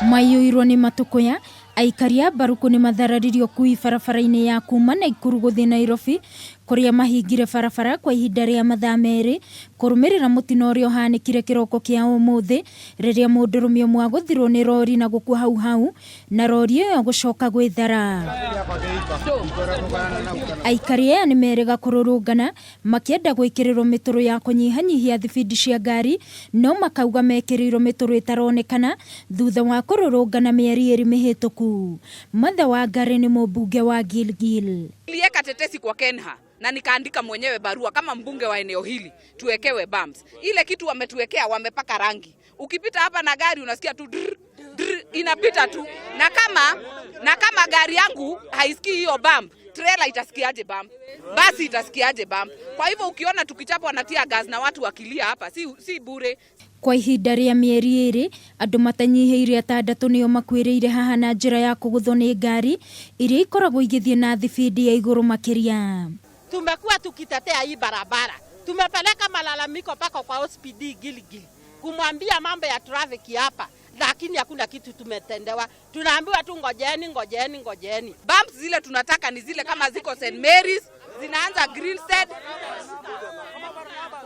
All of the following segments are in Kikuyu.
Maiyũirwo nĩ matũkũya, aikari a Mbaruku nĩ mathararirie ũkui barabara-inĩ ya kuma Naikuru gũthiĩ Nairobi kũrĩa mahingire barabara kwa ihinda rĩa mathaa merĩ kũrũmĩrĩra mũtino ũrĩa ũhanĩkire kĩroko kĩa ũmũthĩ rĩrĩa mũndũrũme ũmwe agũthirwo nĩ rori na gũkua hau hau na rori ĩyo gũcoka gwĩthara. Aikari aya nĩ merĩga kũrũrũngana makĩenda gwĩkĩrĩrwo mĩtũrũ ya kũnyihanyihia thibindi cia ngari no makauga mekĩrĩirwo mĩtũrũ ĩtaronekana thutha wa kũrũrũngana mĩeri ĩrĩ mĩhĩtũku. Martha Wangari nĩ mũmbunge wa Gilgil. Niliweka tetesi kwa Kenha na nikaandika mwenyewe barua kama mbunge wa eneo hili tuwekewe bumps. Ile kitu wametuwekea, wamepaka rangi. Ukipita hapa na gari unasikia tu drr, drr, inapita tu. Na kama gari yangu haisikii hiyo bump, trailer itasikiaje bump? Basi itasikiaje bump? Kwa hivyo ukiona tukichapwa na tear gas na watu wakilia hapa, si bure. Kwa ihinda rĩa mĩeri ĩrĩ, andũ matanyihĩire atandatũ nĩo makuĩrĩire haha na njĩra ya kũgũthwo nĩ ngari iria ikoragwo igĩthiĩ na thibindi ya igũrũ makĩria. Tumekuwa tukitetea hii barabara, tumepeleka malalamiko mpaka kwa OCPD Gilgil kumwambia mambo ya traffic hapa, lakini hakuna kitu tumetendewa. Tunaambiwa tu ngojeni, ngojeni, ngojeni. Bumps zile tunataka ni zile kama ziko St Mary's, zinaanza Greenstead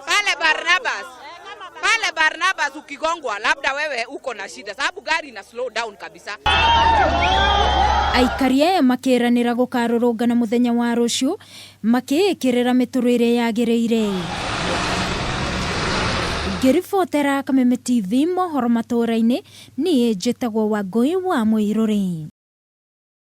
pale Barnabas, pale Barnabas ukigongwa, labda wewe uko na shida, sababu gari ina slow down kabisa. Aikari aya makeranĩra gũkarũrũngana mũthenya wa rũciũ makĩĩkĩrĩra mĩtũrũ ĩrĩa yagĩrĩire. Ngĩribotera Kameme TV mohoro matũũra-inĩ, niĩ njĩtagwo Wangũi wa Mũirũrĩ.